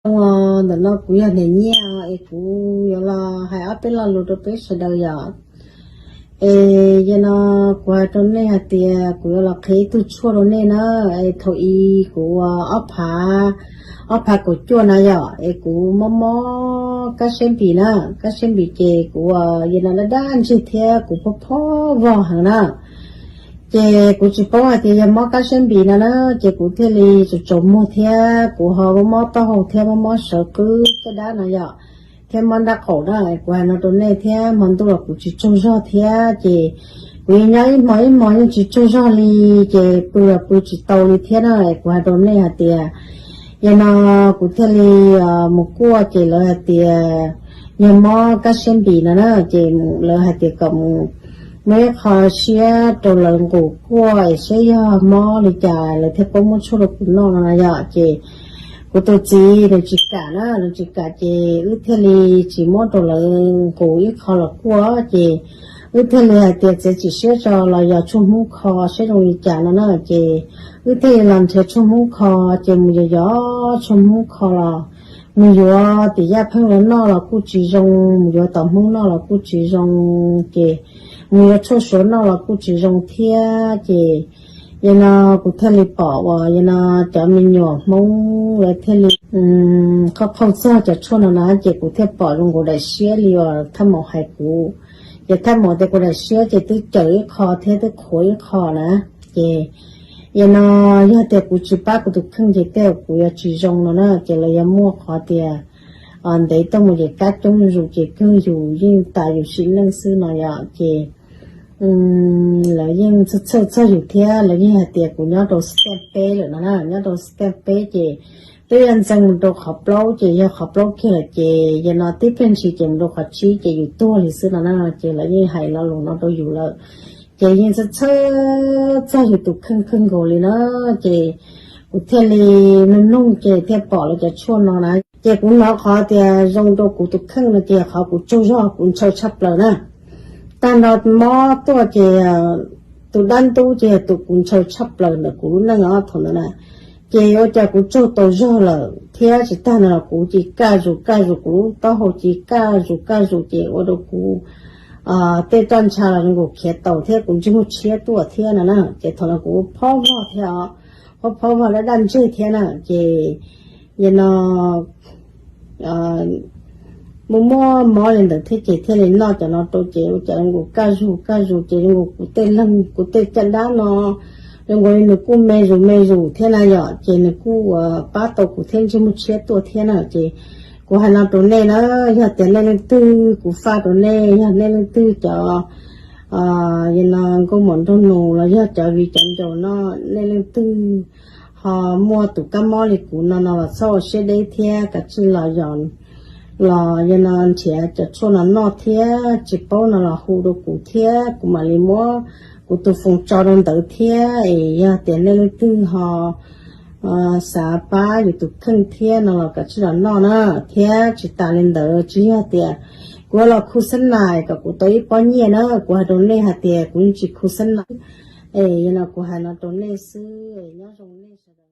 Ntawm no kuv yog Niam Nyiaj es kuv yuav los hais ob peb lo lus rau peb sawv daws yom. Es yog no kuv hais rau nej hais tias kuv yuav los qhia ib tug tshuaj rau nej na. Es thaum i kuv ua ob phav, ob phav kaum cuaj na yom, es kuv mob mob kab siab npis na, kab siab npis ces kuv ua yog no daj daj ntseg thiab kuv phob phob vog heev na. Ces kuv tsis paub hais tias yog mob kab siab npis no na, ces kuv thiaj li tsaus tsaus muag thiab kuv ho mob mob taub hau thiab mob mob sawv qwb caj dab no yom, thiab mob nrab qaum na. Kuv hais no rau nej thiab hmo ntuj los kuv tsis tsaug zog thiab ces kuv yeej nyob ib hmo ib hmo yeej tsis tsaug zog li, ces pw los pw tsis tau li thiab na. Kuv hais rau nej hais tias yog no kuv thiaj li mus kuaj ces lawv hais tias yog mob kab siab npis no na, ces lawv hais tias kom mus muab ib qho siab rau lawv nqus kuaj es saib yog mob li cas lawv thiaj paub muab tshuaj rau kuv noj no na yom. Ces kuv tus txiv nws tsis kam na, nws tsis kam ces wb thiaj li tsis muab rau lawv nqus ib qho los kuaj, ces wb thiaj li hais tias txiav txim siab tso los yog tshuaj hmoob kho saib zoo li cas no na. Ces wb thiaj li los nrhiav tshuaj hmoob kho, ces mus yos yos tshuaj hmoob kho los mus yuav tim Yaj Pheej los noj los kuj tsis zoo, mus yuav tom Hmoob noj los kuj tsis zoo, ces mus yuav tshuaj Suav noj los kuj tsis zoo thiab. Ces yog no kuv thiaj li pom uas yog no cov me nyuam Hmoob lawv thiaj li qhov qhaug txog cov tshuaj no na, ces kuv thiaj pom zoo nkaus daim siab li uas thaj maum hais kuv. Ces thaj maum tias kuv daim siab ces twb cawm ib qho thiab twb qhuav ib qho na. Ces yog no yog tias kuv tsis pab kuv tus kheej ces tej zaum kuv yuav tsis zoo no na, ces lawv yuav muaj qhov tias ntev tuaj mus ces kab coob zus ces kawg yus yeej tas yus sim neej xwb no yom. Ces lawv yeej txhawj txhawj txog yus thiab lawv yeej hais tias kuv nyob rau step peb lawm no na, nyob rau step peb ces twb yuav ntxeev mus rau qhov plaub ces yog qhov plaub kiag lawm ces yog no tib pliag ntshis ces mus rau qhov tsib ces yus tuag li xwb no na. Ces lawv yeej hais lo lus no rau yus lawm, ces yeej txhawj txhawj txog yus tus kheej kawg nkaus li na. Ces kuv thiaj li nug nug ces thiaj pom lawv cov tshuaj no na. Ces kuv hnov qhov tias zoo rau kuv tus kheej no ces qhov kuv tsaug zog kuv ntshaw tshaj plaws na. Tag nrho mob tuaj ces tus dab ntub ces tus kuv ntshaw tshaj plaws ntawm kuv lub neej os thaum ntawd na. Ces ua cas kuv tsaug tau zog lawm thiab tsis tag ntawd los kuv ces kaj zus kaj zus kuv lub taub hau ces kaj zus kaj zus ces ua rau kuv tej roj ntsha los zoo nkaus khiav taus thiab kuv ntsej muag tshiab tuaj thiab no na. Ces thaum no kuv phob vog thiab os, phob phob vog daj daj ntseg thiab na. Ces yog no muaj muaj mob li ntawd thiab ces thiaj li noj cov no rau ces ua cas zoo nkaus kaj zus kaj zus ces zoo nkaus kuv tej leeg kuv tej caj dab no zoo nkaus li nws kuj me zus me zus thiab na yom, ces nws kuj pab tau kuv thiab ntsej muag tshiab tuaj thiab na. Ces kuv hais no rau nej na, yog tias nej leej twg, kuv faj rau nej, yog nej leej twg cov yog no nkauj muam nraug nus los yog cov viv cov ncaus no, nej leej twg ho muaj tus kab mob li kuv no no los txhob ua siab deb thiab kav tsij los yog los yog no nrhiav cov tshuaj no noj thiab tsis paub no los hu rau kuv thiab kuv mam li muab kuv tus foos tso rau ntawd thiab. Es yog tias nej leej twg ho xav pab yus tus kheej thiab no los kav tsij los noj na. Thiab tsis tas li ntawd tsis yog tias kuv los khu xab nais kom kuv tau ib pob nyiaj na, kuv hais rau nej hais tias kuv yeej tsis khu xab nais. Es yog no kuv hais no rau nej xwb, nyob zoo nej sawv daws.